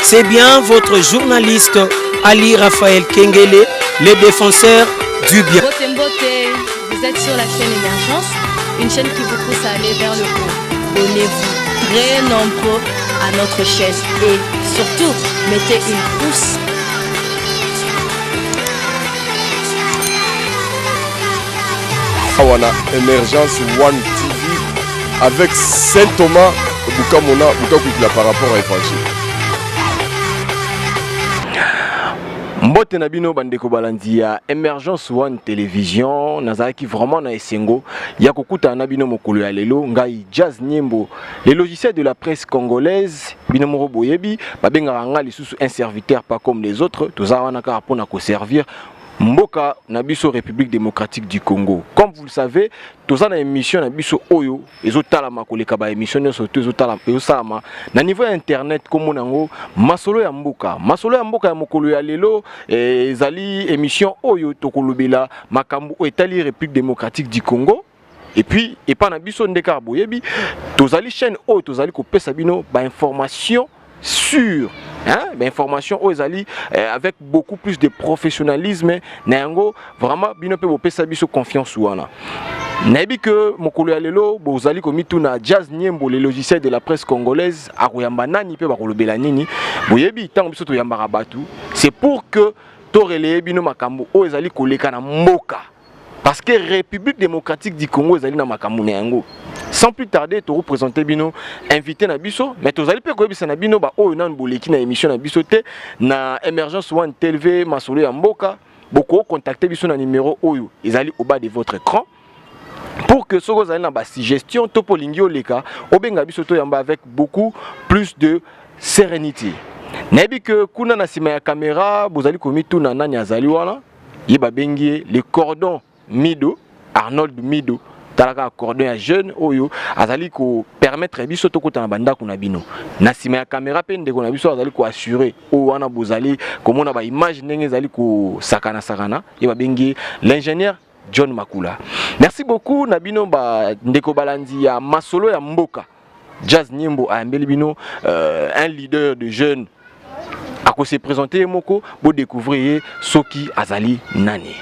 C'est bien votre journaliste Ali Raphaël Kengele, le défenseur du bien. Mbote Mbote, vous êtes sur la chaîne Émergence, une chaîne qui vous pousse à aller vers le haut. Donnez-vous très nombreux à notre chaîne et surtout, mettez une pouce. Awa na Emergence One TV avec Saint Thomas Bukamona Bukakuikila par rapport à évangile. Mbote na bino bandeko balandi ya Emergence One Television, nazalaki vraiment na esengo ya kokutana na bino mokolo ya lelo. Ngai Jazz Nyembo, le logiciel de la presse congolaise, bino moko boyebi, babengaka nga lisusu un serviteur pas comme les autres, toza wana kaka mpona koservir mboka na biso République démocratique du Congo. Comme vous le savez, toza na émission na biso oyo ezotalama koleka ba émission nyonso to ezosalama na niveau ya internet, komona yango masolo ya mboka. Masolo ya mboka ya mokolo ya lelo ezali émission oyo tokolobela makambo oyo etali République démocratique du Congo. Et puis epa na biso nde kaka boyebi, tozali chaîne oyo tozali kopesa bino ba information sur, hein, ba information oyo ezali avec beaucoup plus de professionnalisme na yango. Vraiment bino mpe bopesa biso confiance wana. Nayebi ke mokolo ya lelo bozali komituna: Jazz Nyembo, le logiciel de la presse congolaise, akoyamba nani mpe bakolobela nini? Boyebi, ntango biso toyambaka bato, c'est pour que torelayer bino makambo oyo ezali koleka na mboka, parce que République démocratique du Congo ezali na makambo na yango. Sans plus tarder, toreprésente bino invité na biso, mais tozali mpe koyebisa na bino baoyo nanu boleki na émission na biso te na Émergence One TV Masolo ya Mboka, bokocontacte biso na numéro oyo ezali au bas de votre écran, pour que soki ozali na basuggestion to mpo olingi oleka, obenga biso, toyamba avec beaucoup plus de sérénité. Nayebi ke kuna na nsima ya caméra bozali komituna nani azali wana. Ye babengi ye le cordon Mido, Arnold Mido. Talaka cordon ya jeune oyo azali kopermettre biso tokota na bandako na bino. Na nsima ya caméra mpe ndeko na biso azali koassure oyo wana bozali komona baimage ndenge ezali kosakana-sakana, ye babengi l'ingénieur John Makula. Merci beaucoup na bino bandeko balandi ya Masolo ya Mboka. Jazz Nyembo ayambeli bino un leader de jeunes, akose présenter ye moko, bodécouvrir ye soki azali nani.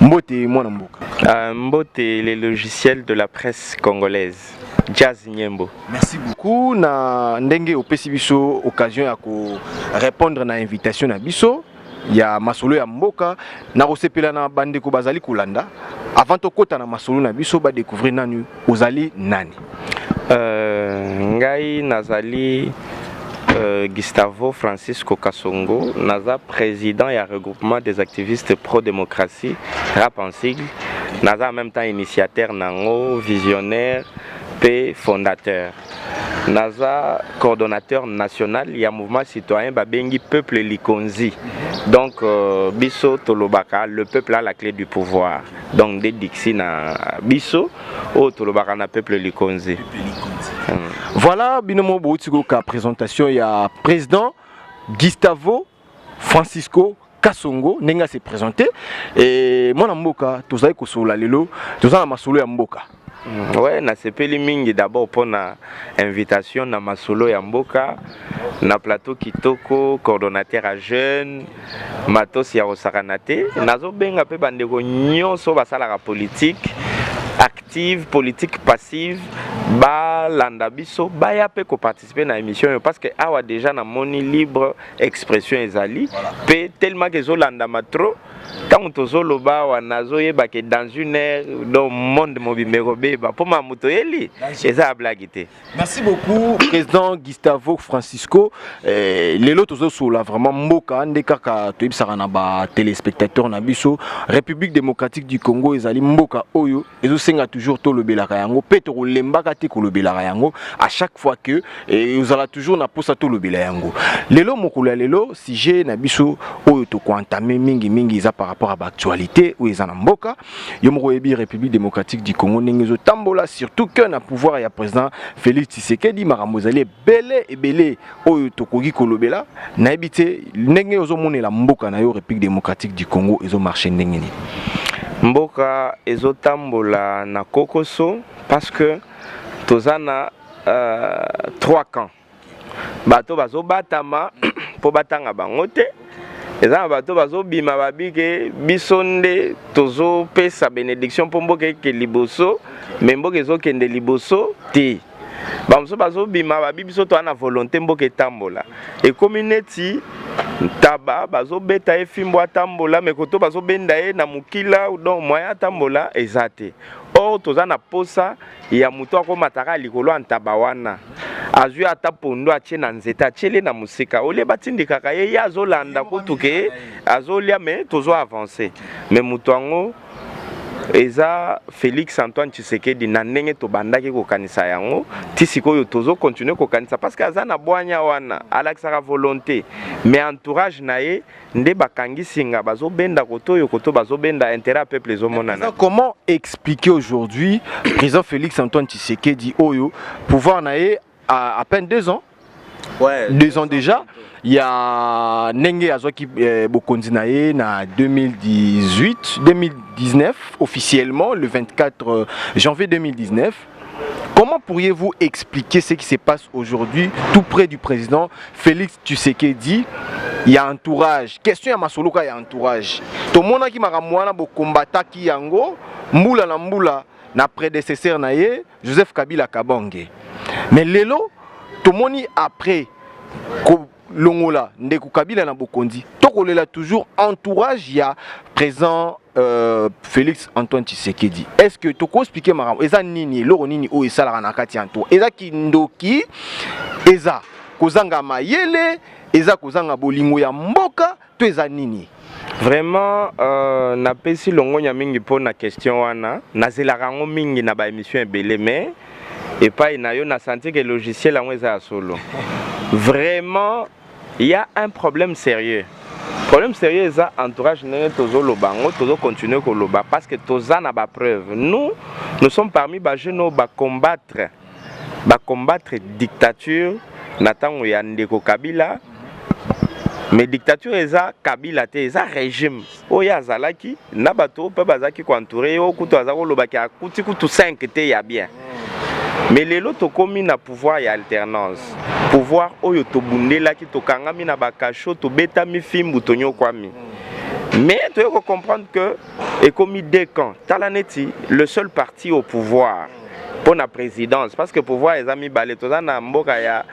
Mbote mwana mboka. Mbote, les logiciels de la presse congolaise. Jazz Nyembo. Merci beaucoup na ndenge opesi biso occasion ya korépondre na invitation na biso ya Masolo ya Mboka. Na kosepela na bandeko bazali kolanda, avant tokɔta na masolo na biso, badécouvrir nani ozali nani. Ngai nazali Gustavo Francisco Kasongo, naza président ya Regroupement des activistes pro-démocratie, RAP en sigle. Naza en même temps initiateur nango, visionnaire pe fondateur. Naza coordonnateur national ya mouvement citoyen babengi Peuple Likonzi. Donc biso tolobaka "le peuple a la clé du pouvoir". Donc nde dixi na biso oyo tolobaka na Peuple Likonzi. Voilà, bino mo bouti koka présentation ya président Gustavo Francisco Kasongo ndenge ase présenté. E mwana mboka, tozali kosolola lelo, toza na masolo ya mboka. Ouais, nasepeli mingi d'abord mpona invitation na Masolo ya Mboka, na plateau kitoko, coordonnateur ya jeune matosi ya kosakana te. Nazobenga mpe bandeko nyonso basalaka politique active, politique passive, balanda biso, baya mpe koparticipe na émission oyo, parce que awa déjà namoni libre expression ezali mpe tellement ke ezolandama trop. Ntango tozoloba awa, nazoyeba ke dans une heure donc monde mobimba ekobeba mpo ma moto oyeli eza ya blague te. Merci beaucoup, président Gustavo Francisco. Lelo tozosolola vraiment mboka nde kaka toyebisaka na batéléspectateur na biso, République démocratique du Congo ezali mboka oyo ezosenga toujours tolobelaka yango mpe tokolembaka te kolobelaka yango. À chaque fois que ozala toujours na posa tolobela yango. Lelo, mokolo ya lelo, sujet na biso oyo tokoentame mingimingi eza par rapport à baactualité oyo eza na mboka. Yo moko oyebi République démocratique du Congo ndenge ezotambola, surtout que na pouvoir ya président Félix Tshisekedi, makambo ezali ebele ebele oyo tokoki kolobela. Nayebi te ndenge ozomonela mboka na yo République démocratique du Congo ezomarche ndenge nini. Mboka ezotambola na kokoso parce que toza na trois camps. Bato bazobatama mpo batanga bango te. Eza na bato bazobima babike biso nde tozopesa benediction mpo mboka eke liboso, me mboka ezokende liboso te. Bamosusu bazobima babi biso toza na volonté mboka etambola. Ekomi neti ntaba bazobeta ye fimbo atambola, me koto bazobenda ye na mokila, donc moyen atambola eza te. Or toza na posa ya moto akomataka likolo ya ntaba wana, azwi ata pondu atie na nzete, atieli na mosika, olie batindikaka ye, ye azolanda kutu ke azolia, me tozo avance. Me moto yango eza Félix Antoine Tshisekedi. Na ndenge tobandaki kokanisa yango ti sikoyo, tozocontinue kokanisa parce que aza na bwanya wana, alakisaka volonté, mais entourage na ye nde bakangi singa, bazobenda koto oyo koto bazobenda, intérêt ya peuple ezomonana. Comment expliquer aujourd'hui président Félix Antoine Tshisekedi oyo pouvoir na ye à peine 2 ans? Ouais, 2 ans déjà ya ndenge azwaki bokonzi na ye na 2018, 2019 officiellement, le 24 janvier 2019. Comment pourriez-vous expliquer ce qui se passe aujourd'hui tout près du président Félix Tshisekedi? Il y a entourage. Question ya masoloka ya entourage. Tomonaki makambo wana, bokombataki yango mbula na mbula na prédécesseur na ye Joseph Kabila Kabange. Mais lelo tomoni après kolongola ndeko Kabila na bokonzi, tokolela toujours entourage ya président Félix Antoine Tshisekedi. Est-ce que tokoexpliquer makambo eza nini, eloko nini oyo esalaka na kati ya entourage? Eza kindoki, eza kozanga mayele, eza kozanga bolingo ya mboka, to eza nini? Vraiment, napesi longonya mingi mpo na question wana. Nazelaka yango mingi na baémission ebele, mais epai na yo nasentir ke logiciel yango eza ya solo. Vraiment, il y a un problème sérieux. Problème sérieux eza entourage. Ndenge tozoloba yango, tozocontinue koloba parce que toza na bapreuve. Nous, nous sommes parmi bajeune oyo bacombattre dictature na ntango ya ndeko Kabila. Mais dictature eza Kabila te, eza régime oyo azalaki na bato oyo mpe bazalaki koentourer ye, oyo kutu aza kolobaki akuti kutu 5 te ya bien. Mais lelo tokomi na pouvoir ya alternance, pouvoir oyo tobundelaki, tokangami na bakasho, tobetami fimbu, tonyokwami, mais toyei kocomprendre que ekomi deux camps. Tala neti le seul parti au pouvoir mpo na présidence, parce que pouvoir eza mibale, toza na mboka ya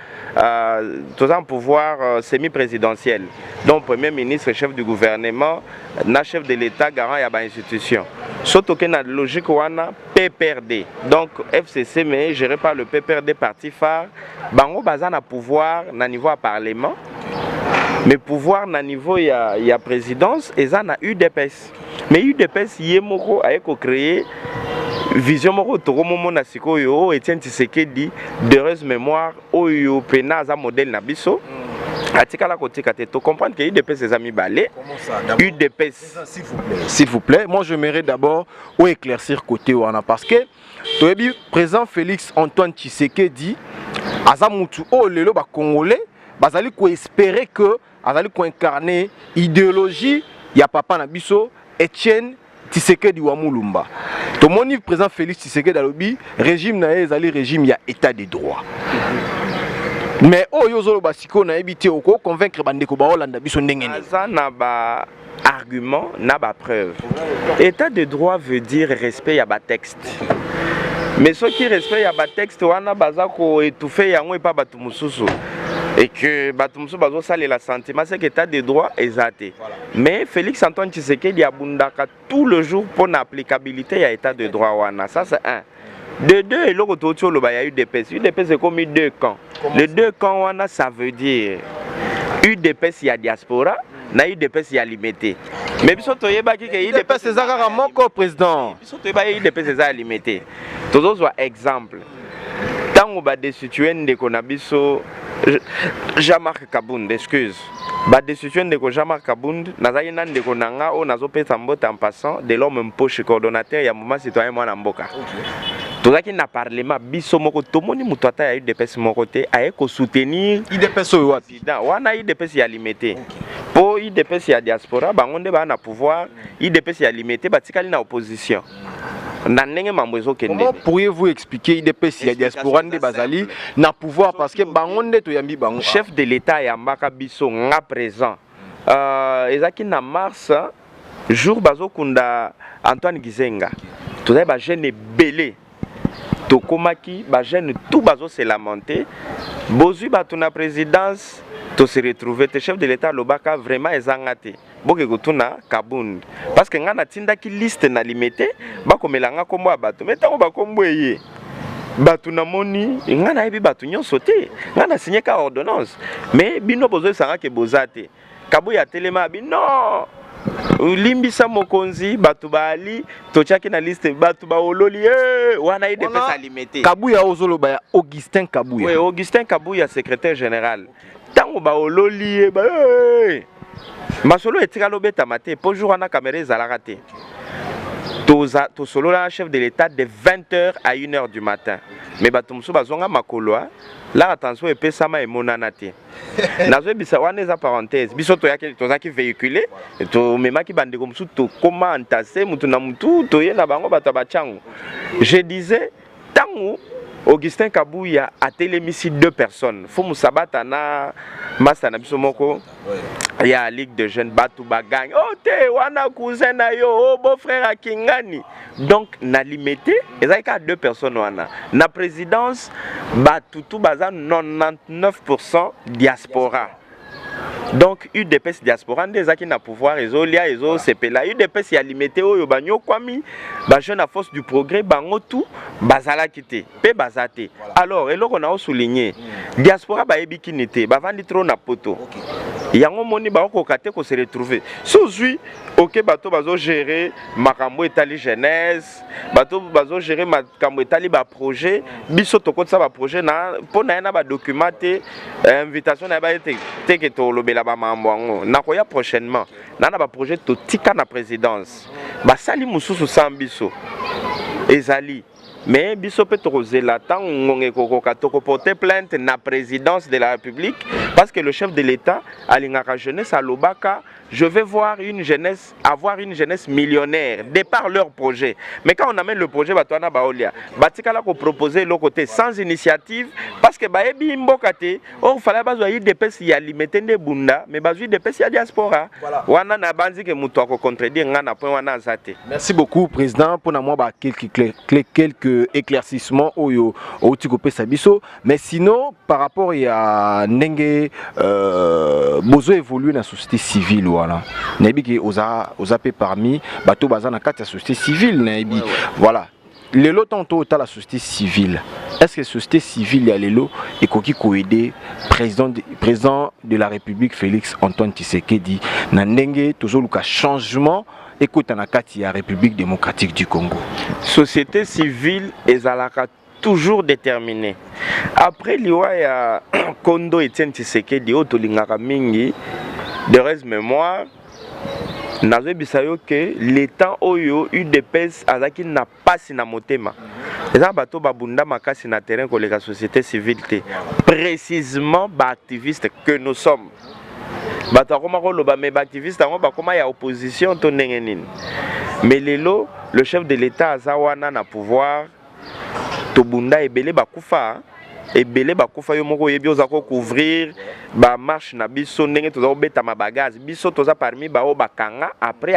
toza un pouvoir semi présidentiel, donc premier ministre, chef du gouvernement, na chef de l'État, garant ya bainstitution. So toke na logique wana, PPRD, donc FCC mais géré par le PPRD, parti phare, bango baza na pouvoir na niveau ya parlement, mais pouvoir na niveau ya présidence eza na UDPS. Mais UDPS ye moko aye kocréer vision moko tokomomona sikoyo, oyo Etienne Tshisekedi, d'heureuse mémoire, oyo pena aza modèle na biso, atikala kotika te. Tocomprendre ke UDPS eza mibale. UDPS S'il vous plaît, s'il vous plaît, moi j'aimerais d'abord ou éclaircir côté wana, parce que toyebi président Félix Antoine Tshisekedi aza mutu oyo lelo bacongolais bazali koespérer que azali koincarner idéologie ya papa na biso Etienne Tshisekedi wa Mulumba. Tomoni président Félix Tshisekedi alobi régime na ye ezali régime ya état de droit. Mais oyo ozoloba sikoyo, nayebi te okoconvaincre bandeko baolanda biso ndenge nini. Aza na ba argument na bapreuve. État de droit veut dire respect ya batexte, mais soki respect ya batexte wana baza koétouffe yango epa bato mosusu et que bato mosusu bazosalela sentiment, c'est que état de droit eza te. Mais Félix Antoine Tshisekedi abundaka tout le jour mpo na applicabilité ya état de droit wana. Ça, c'est un. De deux, eloko touti oloba ya UDPS, UDPS ekomi deux camps. Le deux camps wana, ça veut dire UDPS ya diaspora na UDPS ya Limete. Mais biso toyebaki ke UDPS eza kaka moko, président. Biso toyebaki UDPS eza ya Limete. Tozozwa exemple, ntango badestitue ndeko na biso Jean-Marc Kabund, excuse, badestitue ndeko Jean-Marc Kabund, nazalaki na ndeko na nga oyo nazopesa mbote en passant, de l'homme Mpoche, coordonnateur ya mouvement citoyen mwana mboka. Tozalaki na parlement, biso moko tomoni moto ata ya UDPS moko te aye kosoutenir. UDPS oyo wapi? Président wana, UDPS ya Limete, mpo UDPS ya diaspora bango nde baa na pouvoir, UDPS ya Limete batikali na opposition. Na ndenge mambo ezokende. Comment pourriez-vous expliquer UDPS ya diaspora nde bazali na pouvoir, parce que bango nde toyambi bango? Chef de l'État ayambaka biso, nga présent, ezalaki na mars, jour bazokunda Antoine Gizenga. Tozali bajeune ebele, tokomaki bajeune tout bazose lamenter: bozwi bato na présidence, tose retrouve te. Chef de l'État alobaka: vraiment ezanga te, boke kotuna Kabund, parce que ngai natindaki liste na Limete, bakomela nga nkombo ya bato. Me ntango bakombo eye, bato namoni, ngai nayebi bato nyonso te, ngai nasinye ka ordonnance, mais bino bozoyebisanga ke boza te. Kabuya atelema abi: non, limbisa mokonzi, bato baali totiaki na liste, bato baololi e wana UDPS Alimete. Kabuya ozoloba ya Augustin Kabuya? Oui, Augustin Kabuya, secrétaire général. Ntango baololi ye ba masolo etikala obetama te, mpo jour wana caméra ezalaka te. Tosolola na chef de l'État de 20 h à 1 h du matin, mais bato mosusu bazonga makolo lara transport epesama emonana te. Nazoyebisa, wana eza parenthèse. Biso toyaki, tozalaki véhicule, tomemaki bandeko mosusu, tokóma entassé mutu na mutu, toye na bango bato ya batiango. Je disais, ntango Augustin Kabuya atelemisi deux personnes, Fumu Sabata na masta na biso moko ya Ligue de Jeunes, bato bagangi: o oh, te, wana cousin na yo, o oh, beau frère akingani. Donc na Limete ezalaki kaka deux personnes wana. Na présidence, bato tu baza 99 diaspora. Donc UDPS diaspora nde ezalaki na pouvoir, ezolia, ezosepela. UDPS ya Limete oyo banyokwami, bajeune ya Force du Progrès, bango tu bazalaki te mpe baza te. Alors eloko na osouligne, diaspora bayebi kini te, bavandi trop na poto. Yango moni bakokoka te kose retrouver. So ozwi oke, bato bazogérer makambo etali jeunesse, bato bazogérer makambo etali baprojet. Biso tokotisa baprojet na mpo na ye na badocument te, invitation na ye baye te ke tolobela bamambo yango. Nakoya prochainement na baprojet totika na présidence, basali mosusu sans biso ezali. Mais biso mpe tokozela ntango ngonga ekokoka, tokoporter plainte na présidence de la République, parce que le chef de l'État alingaka jeunesse. Alobaka: je vais voir une jeunesse, avoir une jeunesse millionnaire de par leur projet. Mais quand on amène le projet, bato wana baolia, batikala koproposer eloko te, sans initiative, parce que bayebi mboka te. Or fallait bazwa UDPS ya Limete nde bunda, mais bazwi UDPS ya diaspora. Wana na banzi ke moto akocontredire nga na point wana aza te. Merci beaucoup, président, mpona mwa ba quelques éclaircissements oyo outi kopesa biso. Mais sinon, par rapport ya ndenge bozo évoluer na société civile wana, nayebi ke oza mpe parmi bato baza na kati ya société civile, nayebi. Voilà, lelo ntango otala société civile, est-ce que société civile ya lelo ekoki koaider président de la République Félix Antoine Tshisekedi na ndenge tozoluka changement ekota na kati ya République démocratique du Congo? Société civile ezalaka toujours déterminé. Après liwa ya kondo Etienne Tshisekedi oyo tolingaka mingi, d'heureuse mémoire, nazoyebisa yo ke le temps oyo UDPS azalaki na pasi na motema, eza bato babunda makasi na terrain koleka société civile te, précisément baactiviste que nous sommes. Bato akoma koloba: me baactiviste yango bakoma ya opposition to ndenge nini? Mais lelo le chef de l'État aza wana na pouvoir, tobunda ebele, bakufa ebele, bakufa. Yo moko oyebi, oza kocouvrir bamarche na biso, ndenge toza kobetama bagaz. Biso toza parmi bao bakanga après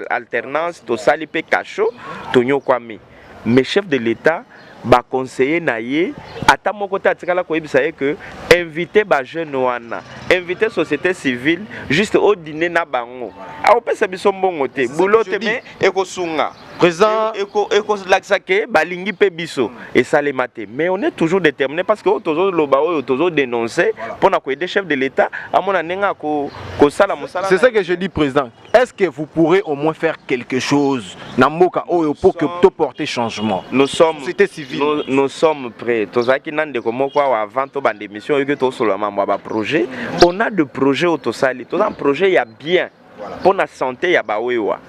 alternance, tosali mpe kasho, tonyokwami. Mais chef de l'État, baconseiller na ye ata moko te atikala koyebisa ye ke invité bajeune wana, invité société civile, juste odîner na bango. Akopesa biso mbongo te, bulo te, mais ekosunga. Président. Ekolakisa ke balingi mpe biso. Esalema te, mais on est toujours déterminé, parce que oyo tozoloba, oyo tozodénonce, mpona koaider chef de l'État amona ndenge akosala mosala. C'est ça que je dis, président: est-ce que vous pourrez au moins faire quelque chose na mboka oyo pour que toporter changement? Nous sommes Société civile. Nous sommes prêts. Tozalaki na ndeko moko awa avant tobanda émission, oyoki tosolola mambo ya baprojet. On a de projet oyo tosali, toza projet ya bien mpo na santé ya bawewa.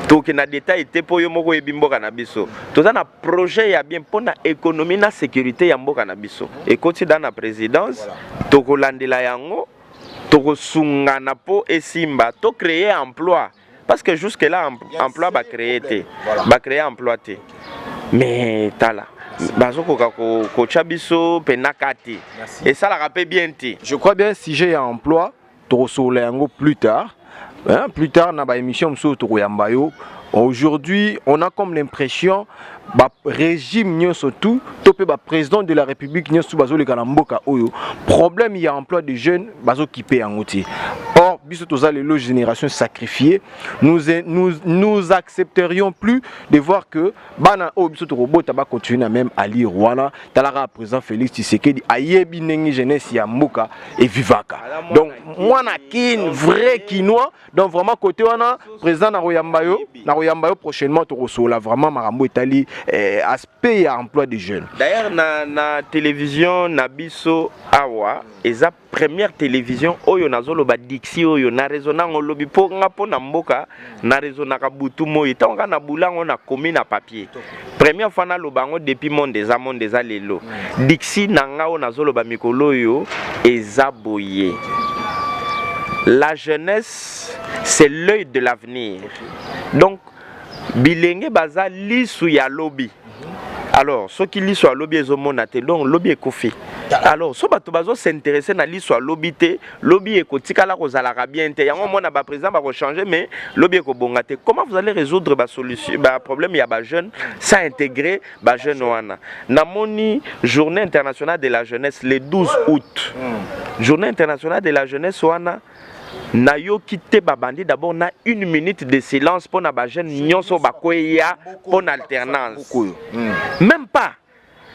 Tokende na détail te mpo yo moko oyebi mboka na biso. Toza na projet ya bien mpo na économie na sécurité ya mboka na biso. Ekoti da na présidence, tokolandela yango, tokosungana mpo esimba, tocréer emploi. Parce que jusque là, emploi bacréer te, bacréer emploi te. Mais tala, bazokoka kotya biso mpenaka te, esalaka mpe bien te. Je crois bien, sujet ya emploi, tokosolola yango plus tard, hein, plus tard na baémission mosusu tokoyamba yo. Aujourd'hui, on a comme l'impression ba régime nyonso tout to mpe baprésident de la République nyonso bazoleka na mboka oyo, problème ya emploi de jeunes bazokipe yango te. Or biso toza lelo génération sacrifiée. Nous accepterions plus de voir que bana oyo biso tokobota bacontinue na même allure wana. Talaka, président Félix Tshisekedi ayebi ndenge jeunesse ya mboka evivaka. Donc mwana Kin, vrai Kinois. Donc vraiment, côté wana, président, nakoyamba yo prochainement, tokosola vraiment makambo etali aspect ya emploi des jeunes. D'ailleurs, na télévision na biso awa, eza première télévision oyo nazoloba dixi oyo na raisonner yango lobi, mpo nga, mpo na mboka, na raisonnaka butu moi. Ntango nga na bula yango, nakomi na papier, première fois naloba yango depuis monde eza monde eza lelo. Dixi na nga oyo nazoloba mikolo oyo eza boye: la jeunesse, c'est l'œil de l'avenir. Donc bilenge baza lisu ya lobi. Alors soki liso ya lobi ezomona te, donc lobi ekufi. Alors so bato bazos'intéresser na liso ya lobi te, lobi ekotikala kozalaka bien te. Yango omona baprésident bakochange, mais lobi ekobonga te. Comment vous allez résoudre basolution, baproblème ya bajeune sans intégrer bajeune wana? Namoni Journée internationale de la jeunesse le 12 août. Journée internationale de la jeunesse wana, nayoki te babandi d'abord na une minute de silence mpo na bajeune nyonso bakweya mpo na alternance. Même pas.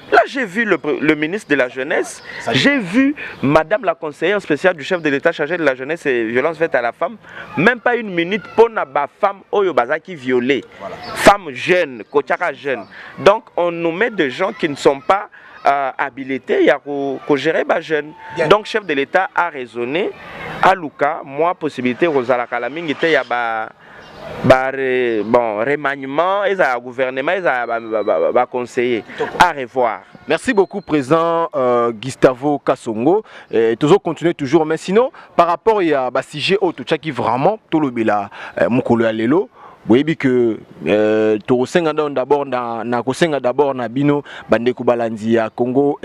Là, j'ai vu le ministre de la Jeunesse, j'ai vu madame la conseillère spéciale du chef de l'État chargée de la jeunesse et violences faites à la femme, même pas une minute pour na ba femme oyo bazaki violée. Voilà. Femme jeune, kotiaka jeune. Donc, on nous met des gens qui ne sont pas habilités à gérer ba jeune. Donc, chef de l'État a raisonné, aluka, mwa possibilité, kozala mingi te ya ba bon remaniement, ezala gouvernement, ezala baconseiller, à revoir. Merci beaucoup, président Gustavo Kasongo. Toujours continuer toujours, mais sinon, par rapport ya basujet oyo totiaki vraiment tolobela mokolo ya lelo, boyebi ke tokosenga donc d'abord na kosenga d'abord na bino bandeko balandi ya Congo,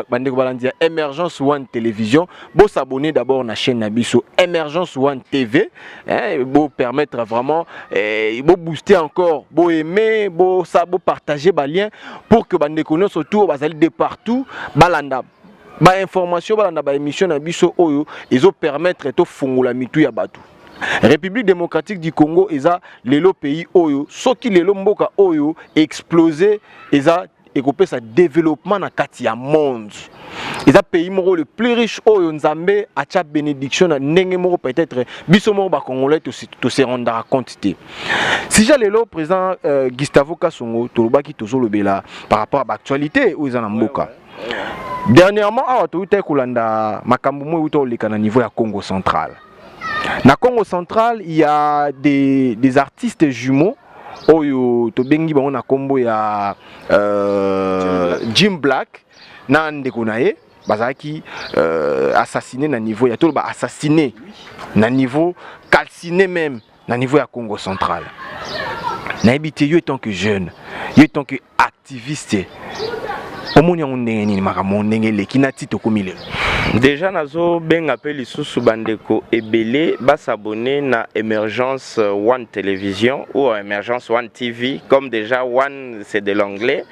bandeko balandi ya Émergence One Télévision, bos'abonner d'abord na chaîne na biso Émergence One TV, hein, bo permettre vraiment bo booster encore, bo aimer, bo sa bo partager ba lien pour que bandeko nyonso surtout bazali de partout balanda bainformation, balanda baémission na biso oyo ezopermettre tofungola mitu ya bato. République démocratique du Congo eza lelo pays oyo soki lelo mboka oyo explosé, eza ekopesa développement na kati ya monde. Eza pays moko le plus riche oyo Nzambe atia bénédiction na ndenge moko peut-être biso moko bacongolais tose rendaka compte te. Sija lelo, président Gustavo Kasongo, tolobaki tozolobela par rapport à baactualité oyo eza na mboka. Dernièrement awa toyuta kolanda makambo mo euta koleka na niveau ya Congo central. Na Congo central, il y a des artistes jumeaux oyo tobengi bango na nkombo ya Jim Black na ndeko na ye, bazalaki assassiné na niveau ya, toloba assassiné na niveau, calciné même na niveau ya Congo central. Nayebi te, yo tant que jeune, yo tant que activiste, omoni yango ndenge nini, makambo ndenge eleki na ti tokomi lelo? Déjà nazobenga mpe lisusu bandeko ebele bas'abonner na Émergence One Télévision ou Émergence One TV, comme déjà One, c'est de l'anglais.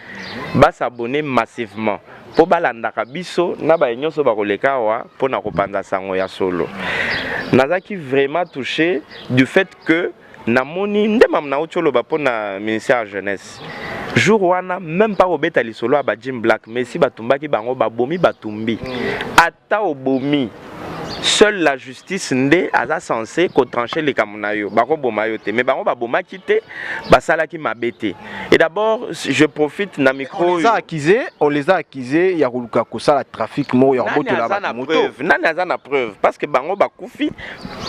Bas'abonner massivement mpo balandaka biso na baye nyonso bakoleka awa mpona kopanza sango ya solo. Nazalaki vraiment touché du fait que namoni nde mamu nauti oloba mpona ministère ya Jeunesse jour wana, même pas kobeta lisolo ya ba Jim Black, mais si batumbaki bango, babomi, batumbi. Ata obomi, seule la justice nde aza censé kotrancher likambo na yo. Bakoboma yo te, mais bango babomaki te, basalaki mabe te. Et d'abord, je profite na micro. On les a accusés, on les a accusés ya koluka kosala trafic moko ya kobotola bato moto. Nani aza na preuve? Parce que bango bakufi,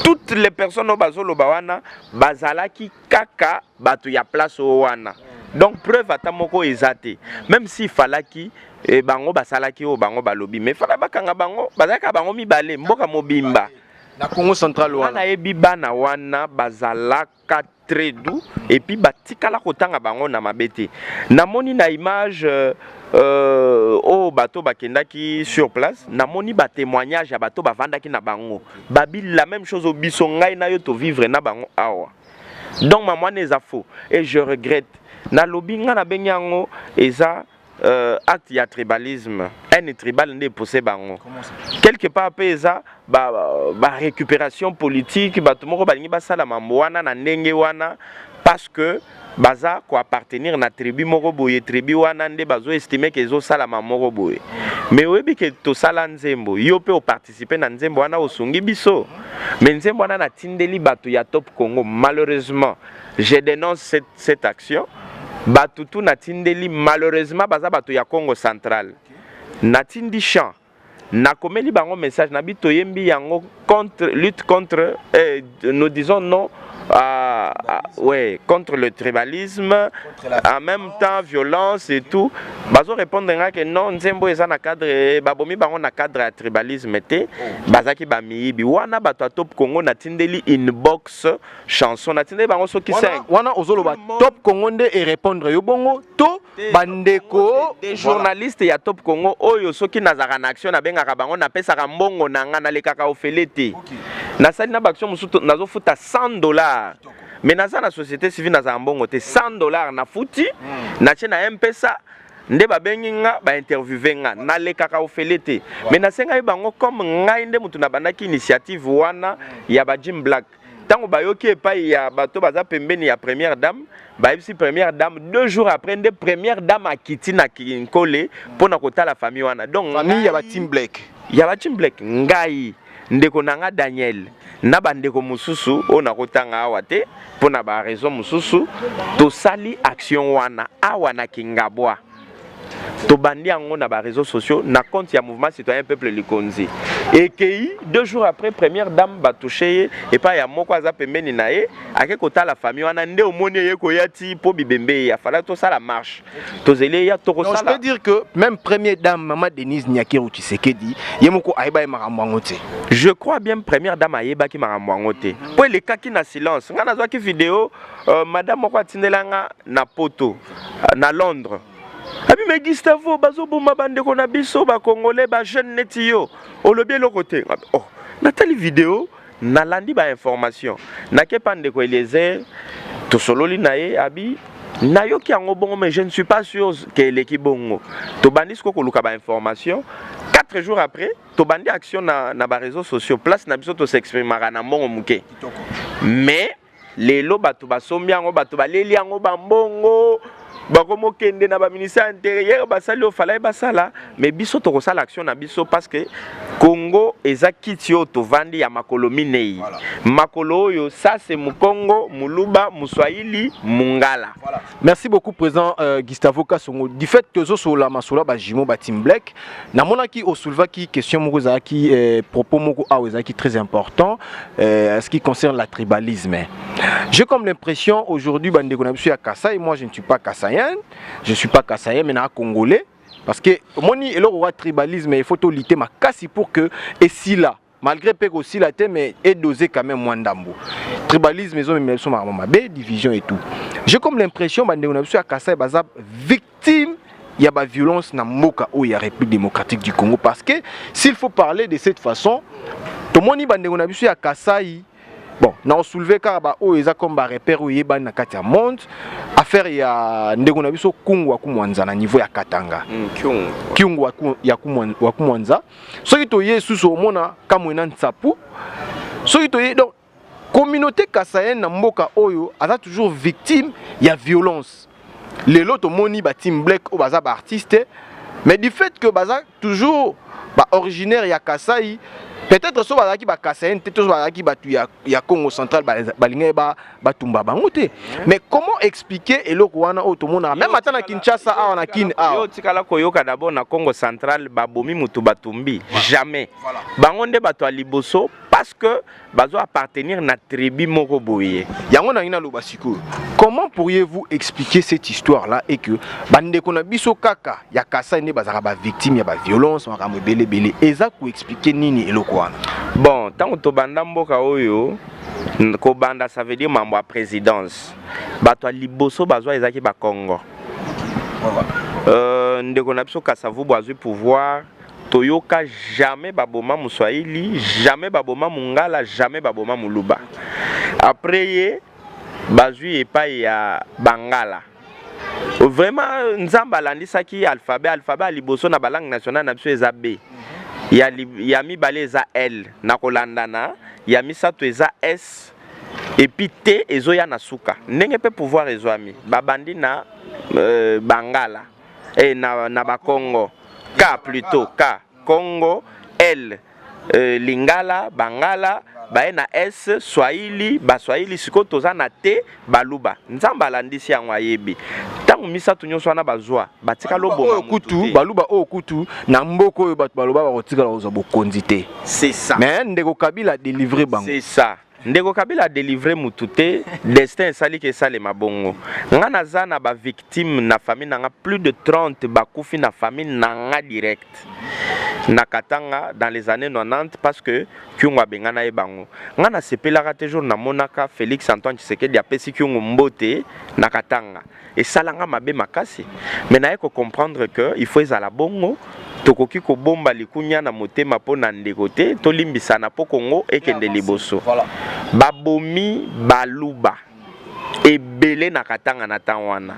toutes les personnes oyo bazoloba wana bazalaki kaka bato ya place oyo wana. Donc preuve ata moko eza te. Même si falaki bango basalaki oyo bango balobi, mais fala bakanga bango, bazalaka bango mibale, mboka mobimba. Na Congo Central wana nayebi bana wana bazalaka très doux et puis batikala kotanga bango na mabe te. Namoni na image oyo bato bakendaki sur place, namoni batémoignage ya bato bavandaki na bango, babi la même chose. Biso, ngai na yo, tovivre na bango awa. Donc mama wana eza faux et je regrette. Nalobi, ngai nabengi yango eza acte ya tribalisme, haine tribale nde epose bango quelque part. Mpe eza ba récupération politique. Bato moko balingi basala mambo wana na ndenge wana parce que baza koappartenir na tribu moko boye. Tribu wana nde bazoestime ke ezosalama moko boye. Mais oyebi ke tosala nzembo, yo mpe oparticipe na nzembo wana, osungi biso. Mais nzembo wana natindeli bato ya Top Congo. Malheureusement, je dénonce cette action. Bato tu natindeli, malheureusement baza bato ya Congo Central. Natindi chant, nakomeli bango message, nabi toyembi yango contre lutte contre nous disons non à, ouais, contre le tribalisme, contre en même temps violence et tout. Bazo répondre nga ke non, nzembo eza na cadre, babomi bango na cadre ya tribalisme te, bazaki bamiyibi wana. Bato ya Top Congo natindeli inbox chanson, natindeli bango soki 5. Wana ozoloba Top Congo nde erépondre yo bongo to bandeko? Des journalistes ya Top Congo oyo, soki nazalaka na action, nabengaka bango, napesaka mbongo na nga, nalekaka ofele te. Nasali na baaction mosusu, nazofuta 100 $, mais naza na société civile, nazala mbongo te. 100 $ nafuti, natie na M-Pesa, nde babengi nga, bainterviewe nga. Nalekaka ofele te, mais nasengaki bango comme ngai nde motu nabandaki initiative wana ya ba Jim Black. Ntango bayoki epai ya bato baza pembeni ya première dame, bayebisi première dame. 2 jours après nde première dame akiti na Kinkole mpona kotala famille wana. Donc famille ya bateam Black. Ya bateam Black. Ngai, ndeko na nga Daniel na bandeko mosusu oyo nakotanga awa te mpo na baraison mosusu, tosali action wana awa na Kingabwa. Tobandi yango na baréseaux sociaux, na compte ya Mouvement Citoyen Peuple Likonzi. Ekei, 2 jours après, première dame batouche ye epai ya moko aza pembeni na ye, ake kotala famille wana. Nde omoni eye koya ti mpo bibembe ye afala tosala marche, tozeli eya tokosala. Je peux dire que même première dame, mama Denise Nyakeru Tshisekedi, ye moko ayeba makambo yango te? Je crois bien première dame ayebaki makambo yango te, mpo elekaki na silence. Ngai nazwaki video, madame moko atindelanga na Poto, na Londres, abi: "Me Gustavo, bazoboma bandeko na biso bacongolais, bajeune neti yo, olobi eloko te." Oh, natali video, nalandi bainformation, nakepa ndeko Eliezer, tosololi na ye, abi nayoki yango bongo, mais je ne suis pas sûr ke eleki bongo. Tobandi sikoyo koluka bainformation. 4 jours après, tobandi action na baréseaux sociaux, place na biso tosexprimaka na mbongo moke. Mais lelo bato basombi yango, bato baleli yango bambongo, bakomokende na baministère intérieur, basali oyo falai basala. Mais biso tokosala action na biso parce que Congo eza kiti oyo tovandi ya makolo minei. Makolo oyo, ça c'est Mukongo, Muluba, Muswahili, Mungala. Voilà. Merci beaucoup, président Gustavo Kasongo. Du fait que tozosola masolo ba jumeaux ba Team Black, namonaki osoulevaki question moko ezalaki propos moko awa ezalaki très important ce qui concerne la tribalisme. J'ai comme l'impression aujourd'hui bandeko na biso ya Kasai, moi je ne suis pas kassaïen, je suis pas kassaïen, mais na congolais, parce que omoni eloko wa tribalisme, il faut tolutter makasi pour que esila, malgré mpe kosila te, mais edose quand même mwa ndambo. Tribalisme ezomemela biso makambo mabe, division et tout. J'ai comme l'impression bandeko na biso ya Kasai baza victime ya baviolence na mboka oyo ya République démocratique du Congo, parce que s'il faut parler de cette façon, tomoni bandeko na biso ya Kasai, bon, na osoulever kaka baoyo eza comme barepère oyo eyebani na kati ya monde, affaire ya ndeko na biso Kungu wa Kumwanza na niveau ya Katanga. Kyungu ya wa Kumwanza. Soki toye susu, omona Kamwena Nsapu. Soki toye, donc communauté kasaïenne na mboka oyo aza toujours victime ya violence. Lelo tomoni bateam Black oyo baza baartiste, mais du fait que baza toujours baoriginaire ya Kasai, peut-être so bazalaki bakasaïen te, to bazalaki bato ya Congo Central, balingaki batumba bango te. Mais comment expliquer eloko wana oyo tomonaka même ata na Kinshasa awa, na Kine awa? Yo otikala koyoka d'abord na Congo Central babomi mutu, batumbi? Jamais. Bango nde bato ya liboso parce que bazo appartenir na tribu moko boye. Yango nangi naloba sikoyo, comment pourriez-vous expliquer cette histoire là et que bandeko na biso kaka ya Kasai nde bazalaka bavictime ya baviolence, makambo ebele ebele? Eza koexpliquer nini eloko wana? Bon. Ntango tobanda mboka oyo, kobanda, ça veut dire mambo ya présidence, bato ya liboso bazwa ezalaki Bakongo. Ndeko na biso Kasavubu azwi pouvoir, toyoka jamais baboma Moswahili, jamais baboma Mongala, jamais baboma Moluba. Après ye, bazwi epai ya Bangala. Vraiment, Nzambe alandisaki alphabet. Alphabet ya liboso na balangue nationale na biso eza B, ya mibale eza L, na kolandana ya misato eza S, et puis T ezoya na suka. Ndenge mpe pouvoir ezwami, babandi na Bangala na Bakongo, K plutôt, K Congo, L Lingala, Bangala, baye na S Swahili, Baswahili. Sikoyo toza na T, Baluba. Nzambe alandisi yango, ayebi ntango misato nyonso wana bazwa, batikala oyo oboma mutu kutu te. Baluba oyo kutu na mboka oyo, bato baloba bakotikala kozwa bokonzi te. C'est ça. Mais ndeko Kabila délivre bango. C'est ça. Ndeko Kabila adélivre mutu te, destin esaliki esalema bongo. Nga naza na bavictime na famille na nga, plus de 30 bakufi na famille na nga direct na Katanga dans les années 90, parce que Kyungu abengana ye bango. Nga nasepelaka te jour namonaka Félix Antoine Tshisekedi apesi Kyungu mbote na Katanga, esalanga mabe makasi. Mais naye kocomprendre que il faut ezala bongo. Tokoki kobomba likunya na motema mpo na ndeko te, tolimbisana mpo Kongo ekende liboso. Babomi Baluba ebele na Katanga na ntango wana.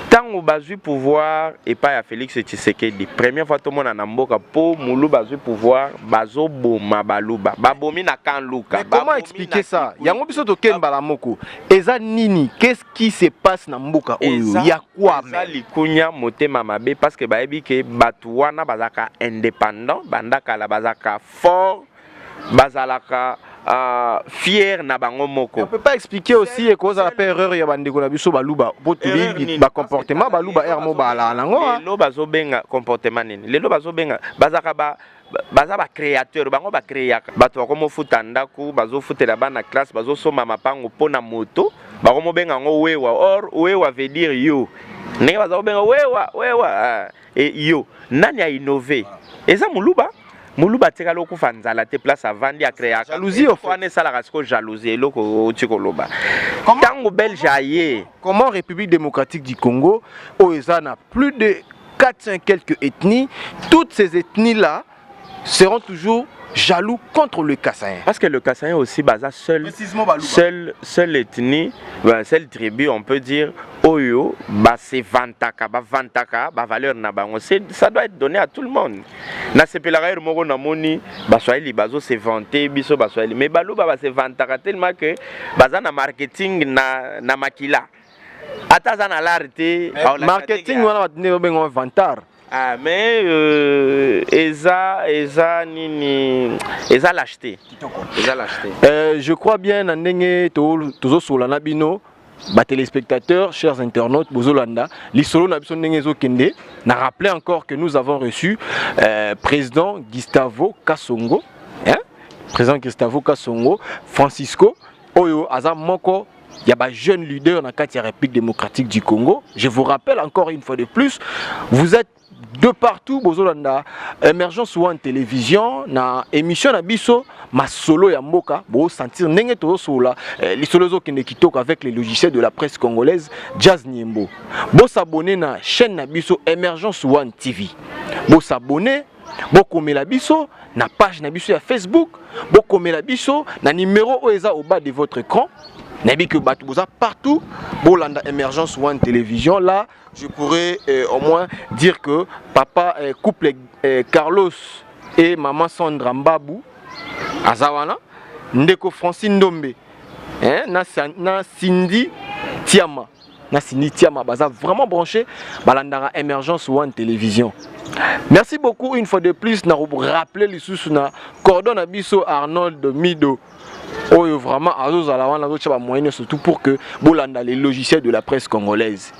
Ntango bazwi pouvoir epai ya Félix Tshisekedi, première fois tomona na mboka mpo Moluba azwi pouvoir, bazoboma Baluba, babomi na Camp Luka. Mais comment expliquer ça? Yango biso tokende mbala moko, eza nini? Qu'est-ce qui se passe na mboka oyo ya kwa? Eza likunya, motema mabe, parce que bayebi ke bato wana bazalaka indépendant banda kala, bazalaka fort, bazalaka fier na bango moko. On peut pas expliquer aussi ekozala mpe erreur ya bandeko na biso Baluba, po toyebi bacomportement Baluba ere mo balala nango. Lelo bazobenga comportement nini? Lelo bazobenga bazalaka ba baza bacréateur, bango bacréaka. Bato bakomofuta ndako, bazofutela bana classe, bazosomba mapango mpo na moto, bakomobenga yango wewa. Or wewa veut dire yo. Ndenge baza kobenga wewa wewa e yo, nani ainove? Eza Moluba. Moluba atikali okufa nzala te. Place avandi, acréaka. Jalousie. Wana esalaka siko jalousie, eloko oti koloba ntango Belge aye. Comment République démocratique du Congo, oyo eza na plus de 400 quelques ethnies, toutes ces ethnies là seront toujours jaloux contre le Kassaïen? Parce que le Kassaïen aussi, baza seul, seule ethnie, seule tribu, on peut dire, oyo, ba se vantaka, ba vantaka, ba valeur na bango. Ça doit être donné à tout le monde. Na sepelaka ere moko namoni Baswahili bazo se vanter, biso Baswahili. Mais Baluba ba se vantaka tellement que baza na marketing na makila. Ata aza na l'art te. Marketing wana bato nde babenga vantard. Ah, mais eza nini? Eza lâcheté. Eza lâcheté. Je crois bien na ndenge tozosola na bino batéléspectateurs, chers internautes, bozolanda lisolo na biso ndenge ezokende. Na rappeler encore que nous avons reçu président Gustavo Kasongo, hein? Président Gustavo Kasongo Francisco, oyo aza moko ya ba jeune leader na kati ya République démocratique du Congo. Je vous rappelle encore une fois de plus, vous êtes de partout, bozolanda Émergence One Télévision na émission na biso Masolo ya mboka. Bosentir ndenge tozosola lisolo ezokende kitoko avec les logiciels de la presse congolaise, Jazz Niembo. Bosabonner na chaîne na biso Émergence One TV, bosabonner, bokomela biso na page na biso ya Facebook, bokomela biso na numéro oyo eza au bas de votre écran. Nayebi ke bato boza partout, bolanda Émergence One Télévision. Là, je pourrais au moins dire que papa couple Carlos et maman Sandra Mbabu aza wana, ndeko Francine Ndombe, hein, na Cindy Tiama, na Cindy Tiama, baza vraiment branché, balandaka Émergence One Télévision. Merci beaucoup une fois de plus. Na rappeler lisusu na cordon na biso Arnold Mido, oyo vraiment azozala wana, azotia bamoyen surtout pour que bolanda les logiciels de la presse congolaise.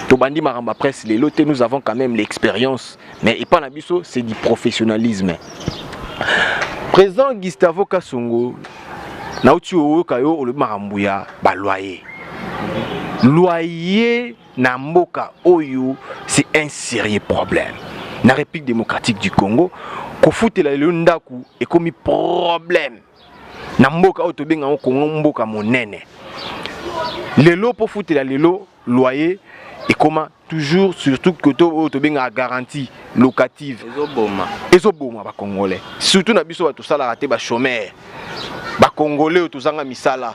Tobandi makambo ya presse lelo te, nous avons quand même l'expérience, mais epa na biso, c'est du professionnalisme. Président Gustavo Kasongo, nauti oyoka yo olobi makambo ya baloyer. Loyer na mboka oyo, c'est un sérieux problème na République démocratique du Congo. Kofutela lelo ndako ekomi problème. Na mboka oyo tobenga yango Congo, mboka monene. Lelo mpo futela lelo loyer ekoma toujours, surtout côté oyo tobengaka garantie locative. Ezoboma. Ezoboma bacongolais, surtout na biso bato tosalaka te, bachômeur, bacongolais oyo tozanga misala.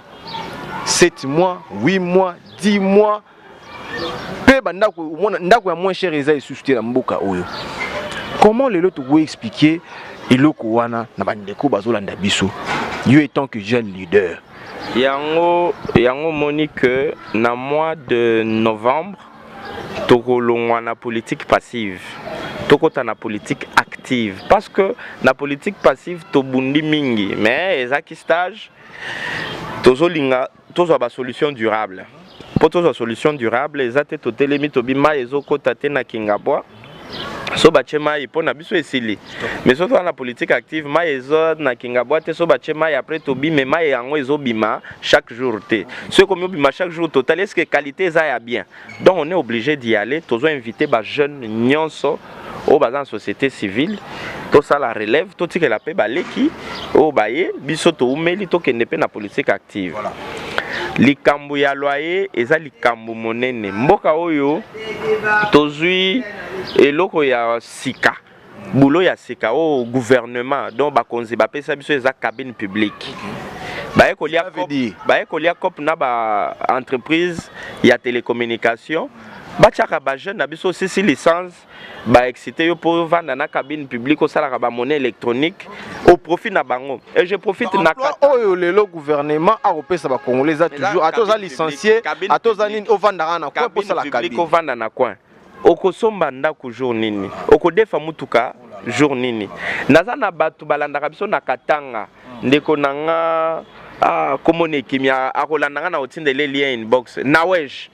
7 mois, 8 mois, 10 mois, mpe bandako, omona ndako ya moins cher eza lisusu te na mboka oyo. Comment lelo tokoki expliquer eloko wana na bandeko bazolanda biso, yo étant que jeune leader? Yango moni que na mois de novembre tokolongwa na politique passive, tokota na politique active, parce que na politique passive tobundi mingi, mais ezaki stage. Tozolinga tozwa basolution durable. Mpo tozwa solution durable, eza te totelemi, tobi mai ezokɔta te na Kingabwa, so batie mai mpo na biso esili. Mais so toza na politique active, mai eza na Kingabwa te, so batie mai, après tobi, mais mai yango ezobima chaque jour te. So ekomi obima chaque jour, total est ce que qualité eza ya bien? Donc on est obligé d'y aller. Tozo inviter bajeune nyonso oyo baza na société civile, tosala relève, totikela mpe baleki oyo baye biso toumeli, tokende mpe na politique active. Voilà. Likambo ya loyer eza likambo monene. Mboka oyo tozwi eloko ya sika, bulo ya sika oyo gouvernement, donc bakonzi bapesa biso, eza cabine publique. Baye kolia, baye kolia coop na baentreprise ya télécommunication, batiaka bajeune na biso osisi licence, baexcité yo mpo ovanda na cabine publique, osalaka bamonnaie électronique au profit na bango. Et je profite na oyo lelo gouvernement akopesa bacongolais eza toujours, ata oza licencié, ata oza nini, ovandaka na coin mpo osala cabine. Ovanda na coin, okosomba ndako jour nini? Okodefa mutuka jour nini? Naza na bato balandaka biso na Katanga. Ndeko na nga, ah, komona ekimi, akolanda nga na otindele lien inbox. Nawej,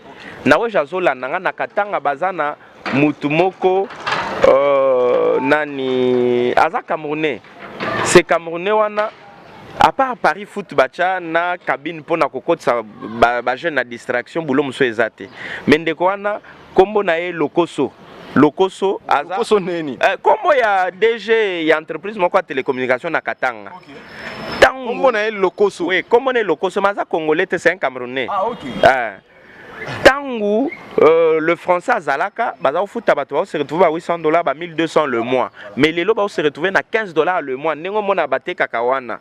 Nawej azolanda nga na Katanga. Baza na mutu moko, nani, aza Camerounais. Ce Camerounais wana, à part Paris foot batya na cabine mpona kokotisa bajeune na distraction, bulo mosusu eza te. Mais ndeko wana, nkombo na ye Lokoso. Lokoso aza Lokoso neni? Nkombo ya DG ya entreprise moko ya télécommunication na Katanga. Nkombo na ye Lokoso? Oui, nkombo na ye Lokoso, mais aza Congolais te, c'est un Camerounais. Ah, okay. Ntango le français azalaka, baza kofuta bato bao se retrouve ba 800 $, ba 1200 le mois, mais lelo bao se retrouve na 15 $ le mois. Ndenge omona batekaka wana,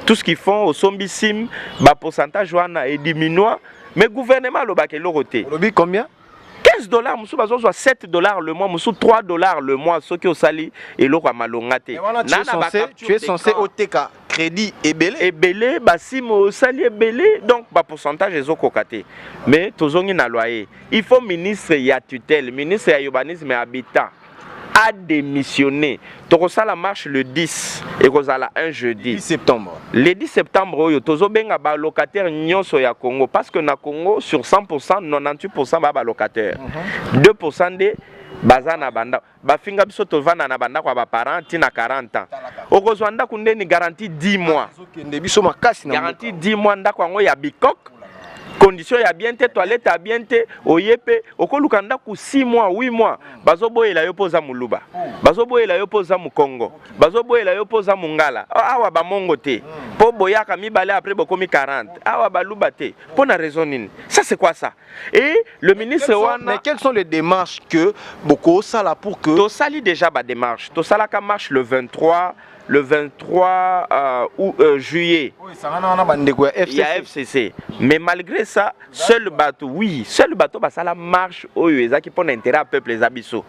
tout ce qu'ils font, osombi sim, bapourcentage wana ediminua, mais gouvernement alobaka eloko te. Olobi combien? 15 $. Mosusu bazozwa 7 $ le mois, mosusu 3 $ le mois, soki osali eloko ya malonga te. Tu es censé oteka crédit ebele. Ebele, basim osali ebele, donc bapourcentage ezokoka te. Mais tozongi na loyer. Il faut ministre ya tutelle, ministre ya urbanisme et habitat adémissionné. Tokosala marche le 10, ekozala un jeudi. 10 septembre. Le 10 septembre oyo, tozobenga balocataire nyonso ya Congo, parce que na Congo, sur 100, 98 baa balocataire, 2 nde baza na bandako. Bafinga biso, tovanda na bandako ya baparent ntina 40 ans. Okozwa ndako ndeni garantie 10 mois? Ezokende biso makasi na garantie 10 mois, ndako yango ya bikok, condition ya bien te, toilette ya bien te. Oye mpe okoluka ndako 6 mois, 8 mois, bazoboyela yo mpo oza Moluba, bazoboyela yo mpo oza Mokongo, bazoboyela yo mpo oza Mongala. Awa bamongo te, mpo boyaka mibale, après bokomi 40. Awa baluba te, mpo na raison nini? Ça, c'est quoi ça? Et le ministre wana Mais quelles sont les démarches que bokosala pour que Tosali déjà badémarche. Tosalaka marche le 23, le 23 juillet. Oyo esangana wana, bandeko ya FCC. Ya FCC. Mais malgré ça, seul bato, oui, seul bato basala marche oyo ezalaki mpona intérêt ya peuple eza biso.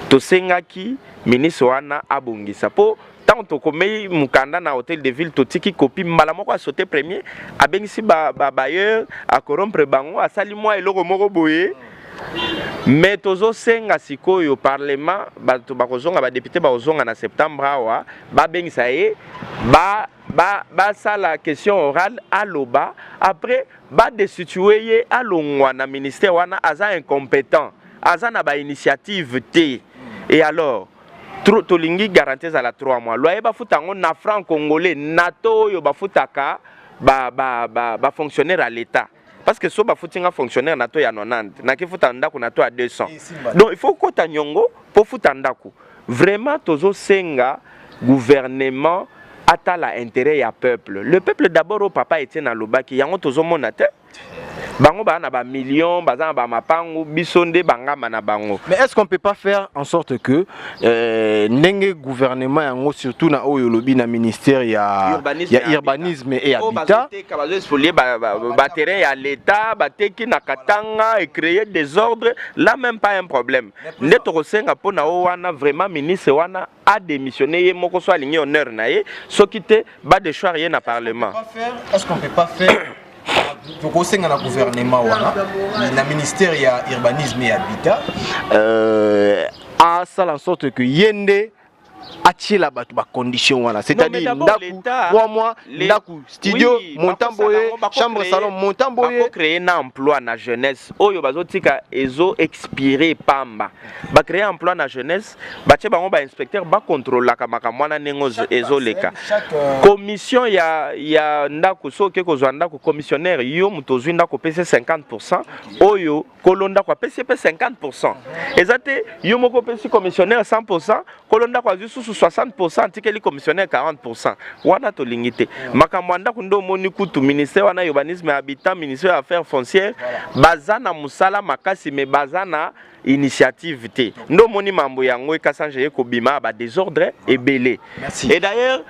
Tosengaki ministre wana abongisa, mpo ntango tokomei mokanda na hôtel de ville, totiki kopi, mbala moko asote premier, abengisi babailleur, acorrompre bango, asali mwa eloko moko boye. Mais tozosenga sikoyo parlement, bato bakozonga, badéputé bakozonga na septembre awa, babengisa ye, basala question orale, aloba, après badestitue ye, alongwa na ministère wana. Aza incompétent, aza na bainitiative te. Et alors tolingi garantie ezala 3 mois, loyer bafuta yango na franc congolais, na to oyo bafutaka bafonctionnaire ba, ba ya l'État, parce que so bafuti nga fonctionnaire na to ya 90, nakifuta ndako na to ya 200. Donc il faut kota nyongo mpo futa ndako. Vraiment, tozosenga gouvernement Atala intérêt ya peuple, le peuple d'abord. Oyo papa Etienne alobaki, yango tozomona te. Bango baza na bamillion, baza na bamapangu, biso nde bangamba na bango. Mais est-ce qu'on peut pas faire en sorte que ndenge gouvernement yango, surtout na oyo olobi na ministère ya Urbanisme ya et urbanisme et oyo habitat, bazoteka, bazospolier baterrain ya l'État, bateki na Katanga, ecréer désordre là, même pas un problème. Nde tokosenga mpo na o wana, vraiment, ministre wana adémissionné ye moko, so alingi honneur na ye, soki te badéchoir ye na parlement. Est-ce qu'on peut pas faire, tokosenga na gouvernement wana, na ministère ya urbanisme et habitat, asala en sorte que ye nde atiela bato bacondition wana, c'est-à-dire ndako 3 mois, ndako studio, montant boye, chambre salon, montant boye? Bakocréer na emploi na jeunesse oyo bazotika ezo expire pamba. Bacréer emploi na jeunesse, batie bango bainspecteur, bakontrolaka makambo wana ndenge ezoleka. Commission ya ndako, so oke kozwa ndako, commissionnaire, yo moto ozwi ndako, opesi 50, oyo kolo ndako apesi mpe 50. Eza te yo moko opesi commissionnaire 100, kolo ndako azwi susu 60, atikeli commissionnaire 40. Wana tolingi te. Makambo ya ndako nde omoni kutu ministère wana, urbanisme ya habitat, ministère ya affaires foncières, baza na mosala makasi, mais baza na initiative te. Nde omoni mambo yango ekasange ye kobima badésordre ebele. Et d'ailleurs,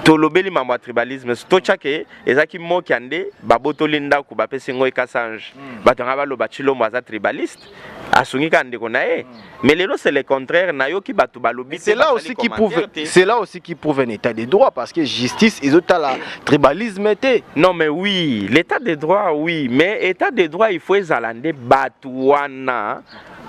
tolobeli mambo ya tribalisme, totyake ezalaki mokia nde babotoli ndako, bapesi ngo ekasange. Bato yanga baloba Tshilombo aza tribaliste, asungi kaka ndeko na ye, mais lelo c'est le contraire. Nayoki bato balobi. C'est là aussi qui prouve un état de droit, parce que justice ezotala tribalisme te. Non, mais oui, l'état de droit, oui, mais état de droit, il faut ezala nde bato wana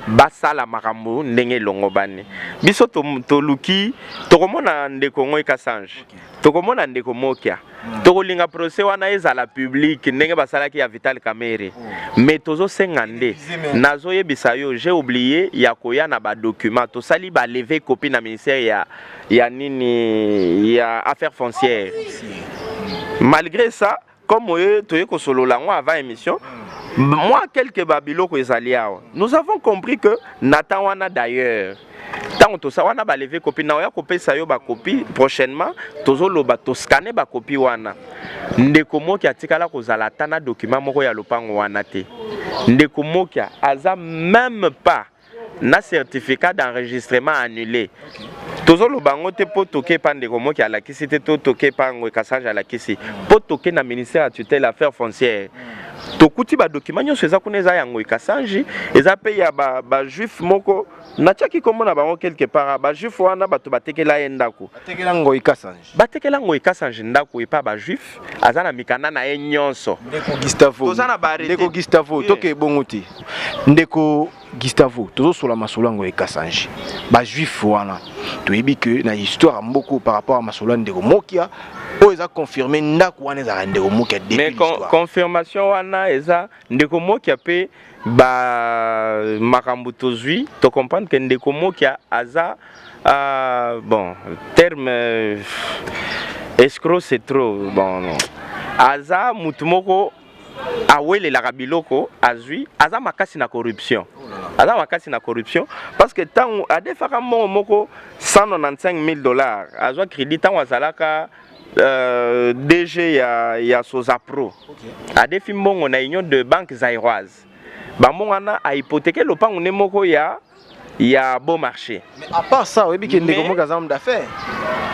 basala makambo ndenge elongo bani. Biso toluki tokomona ndeko ngo ekasange, tokomona ndeko Mokia, tokolinga procès wana ezala public ndenge basalaki ya Vital Kamerhe. Mais tozosenga nde, nazoyebisa yo, j'ai oublié ya koya na badocument. Tosali balevée copie na ministère ya nini, ya affaire foncière. Malgré ça, comme oyo toye kosolola yango avant émission, moi quelques babiloko ezali awa. Nous avons compris que na temps wana, d'ailleurs, ntango tosa wana balevée copie na oya kopesa yo bacopie prochainement, tozoloba toscanner bacopie wana. Ndeko Moki atikala kozala ata na document moko ya lopango wana te. Ndeko Moki aza même pas na certificat d'enregistrement annulé. Tozoloba yango te mpo toke epa ndeko Moki alakisi te, to toke epa yango Ekasange alakisi, mpo toke na ministère ya tutelle affaire foncière, tokuti badocument nyonso eza kuna, eza yango Ekasangi, eza mpe ya bajuif moko, natiaki nkombo na bango quelque part. Bajuif wana, bato batekela ye ndako. Batekela ngo Ekasange? Batekela ngo Ekasange ndako epa bajuif, aza na mikanda na ye nyonso. Ndeko Gustavo. Toza na baarrêté. Ndeko Gustavo, toke bongo te. Ndeko Gustavo, tozosola masolo yango Ekasange, bajuif wana, toyebi ke na histoire ya mboka, par rapport à masolo ya ndeko Mokia oyo eza confirmé, ndako wana ezalaka ndeko Mokia depuis Mais l'histoire. Confirmation wana eza ndeko Mokia mpe ba makambo tozwi, tocomprendre ke ndeko Mokia aza bon terme, escroc c'est trop bon, non. Aza mutu moko awelelaka biloko azwi, aza makasi na corruption, aza makasi na corruption, parce que ntango adefaka mbongo moko 195 000 $, azwa crédit ntango azalaka DG ya Sozapro, adefi mbongo na Union de banque zaïroise, bambongo wana ahypothéquer lopango nde moko ya bon marché. Mais à part ça, oyebi ke ndeko Mais Mokia aza homme d'affaires.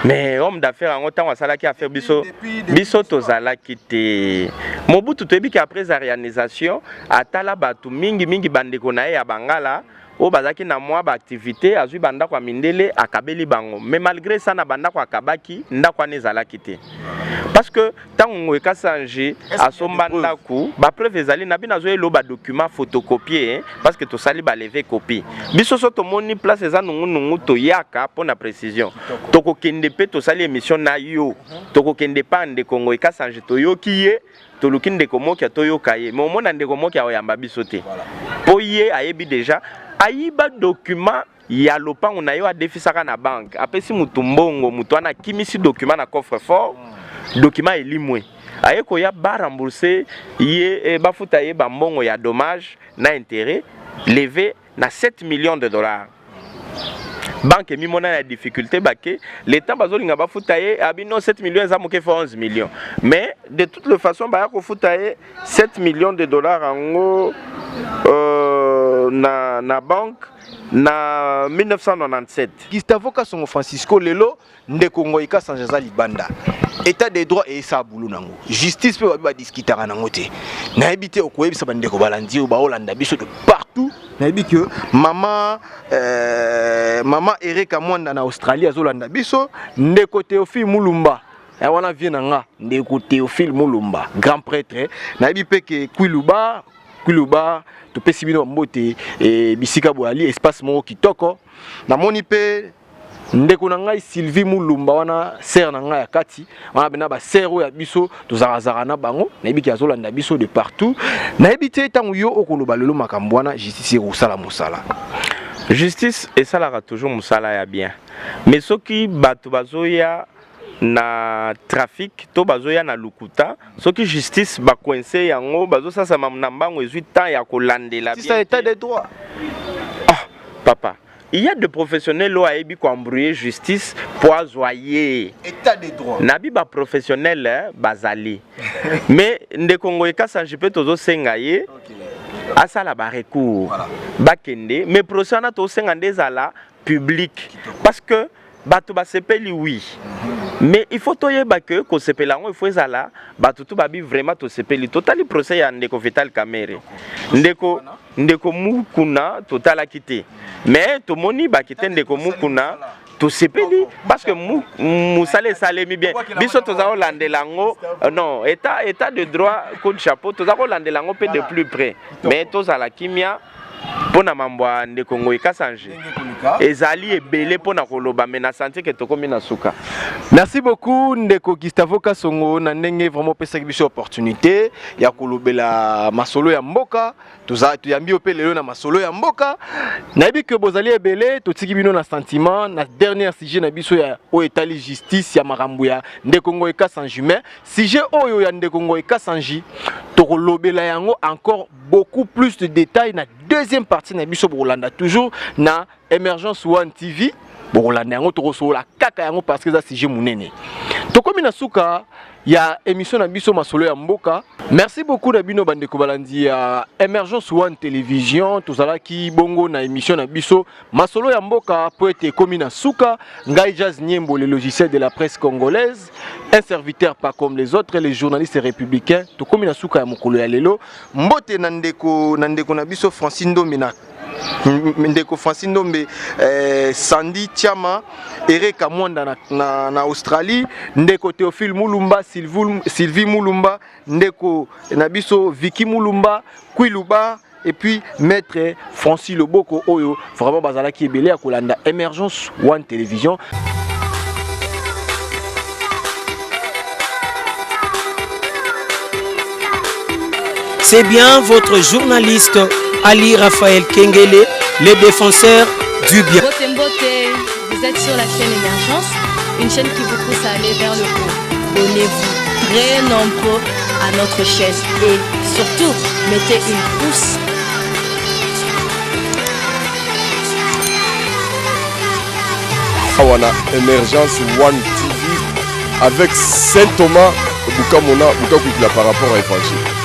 Mais homme d'affaires yango, ntango asalaki affaire, biso Depuis biso tozalaki te. Mobutu, toyebi ke après zaïrianisation, atala bato mingimingi, bandeko na ye ya bangala oyo bazalaki na mwa baactivité, azwi bandako ya mindele, akabeli bango. Mais malgré ça, na bandako akabaki, ndako wana ezalaki te, parce que ntango Ekasange asomba ndako, bapreuve ezali na bino, azoyela badocument photocopie, parce que tosali balevée copie. Biso so tomoni place eza nungunungu, toyaka mpo na précision. Tokokende mpe, tosali émission na yo, tokokende pa ndeko ngo Ekasange, toyoki ye, toluki ndeko Mokia, toyoka ye. Mais omona ndeko Mokia akoyamba biso te, mpo ye ayebi déjà ayiba document ya lopango na ye, adefisaka na banque, apesi mutu mbongo, mutu wana akimisi document na coffre fort, document elimwe, aye koya barembourser ye, bafuta ye bambongo ya dommage na intérêt, levé na 7 millions de dollars. Banque emimona na difficulté, bake le temps bazolinga bafuta ye, abi non, 7 millions eza moke, faut 11 millions. Mais de toute les façons, baya kofuta ye 7 millions de dollars yango na banque na 1997. Gustavo Kasongo Francisco, lelo ndeko Ngoyi Kasanji aza libanda. État de droit eyesa bulu nango, justice mpe babi badiskutaka nango te. Nayebi te, okoyebisa bandeko balandi oyo baolanda biso de partout. Nayebi ke mama Ereka Mwanda na Australie azolanda biso, ndeko Théophile Mulumba, wana vie na nga, ndeko Théophile Mulumba, grand prêtre. Nayebi mpe ke Kwiluba, Kwiluba, topesi bino bambote bisika boyali, espace moko kitoko. Namoni mpe ndeko na ngai Sylvie Mulumba, wana sœur na ngai ya kati wana, bena basœur oyo ya biso tozalazala na bango. Nayebi ke azolanda biso de partout. Nayebi te, ntango yo okoloba lelo makambo wana, justice ekosala mosala? Justice esalaka toujours mosala ya bien, mais soki bato bazoya na trafic to bazoya na lukuta, soki justice bacoincer yango, bazosasama na mbango, ezwi temps ya kolandela. C'est état de droit. Ah papa, il y a de professionnels oyo ayebi koembrouiller justice po azwa ye. État de droit. Nabi baprofessionnel bazali, mais ndeko Ngoyi Kasanji mpe tozosenga ye asala barecours. Voilà. Bakende, mais procès wana tozosenga nde ezala public, parce que bato basepeli, oui, mais il faut toyeba ke kosepela yango, il faut ezala bato tu babi vraiment tosepeli. Totali procès ya ndeko Vital Kamerhe, ndeko Mukuna totalaki te, mais tomoni bakite ndeko Mukuna, tosepeli parce que mosala esalemi bien. Biso toza kolandela yango. Non, état de droit, coup de chapeau, toza kolandela yango mpe de plus près, mais tozala kimia mpo na mambo ya ndeko Ngoyi Kasanji. Ezali ebele mpo na koloba, mais na sentir ke tokomi na suka. Merci beaucoup ndeko Gustavo Kasongo na ndenge vraiment opesaki biso opportunité ya kolobela masolo ya mboka. Toza toyambi yo mpe lelo na masolo ya mboka. Nayebi ke bozali ebele, totiki bino na sentiment na dernier sujet na biso ya oyo etali justice ya makambo ya ndeko Ngoyi Kasanji. Mais sujet oyo ya ndeko Ngoyi Kasanji, tokolobela yango encore beaucoup plus de détails na deuxième partie na biso. Bokolanda toujours na Emergence One TV, bokolanda yango, tokosolola kaka yango parce que eza sujet monene. Tokomi na suka ya émission na biso masolo ya mboka. Merci beaucoup na bino bandeko balandi ya Emergence One Télévision. Tozalaki bongo na émission na biso masolo ya mboka po ete ekomi na suka. Ngai Jazz Niembo, le logiciel de la presse congolaise, un serviteur pas comme les autres, les journalistes républicains. Tokomi na suka ya mokolo ya lelo. Mbote na ndeko na biso Francine Ndombe, na ndeko Francine Ndombe, Sandy Tiama, Ereka Mwanda na Australie, ndeko Théophile Mulumba, Sylvie Mulumba, ndeko na biso Vicky Mulumba, Kwiluba, et puis maître Francis Loboko, oyo vraiment bazalaki ebele ya kolanda Emergence One Télévision. C'est bien votre journaliste Ali Raphaël Kengele, le défenseur du bien. Mbote Mbote, vous êtes sur la chaîne Émergence, une chaîne qui vous pousse à aller vers le haut. Donnez-vous très nombreux à notre chaîne et surtout, mettez une pouce. Awa na Émergence One TV avec Saint Thomas Bukamona Bukakwikila par rapport à évangile.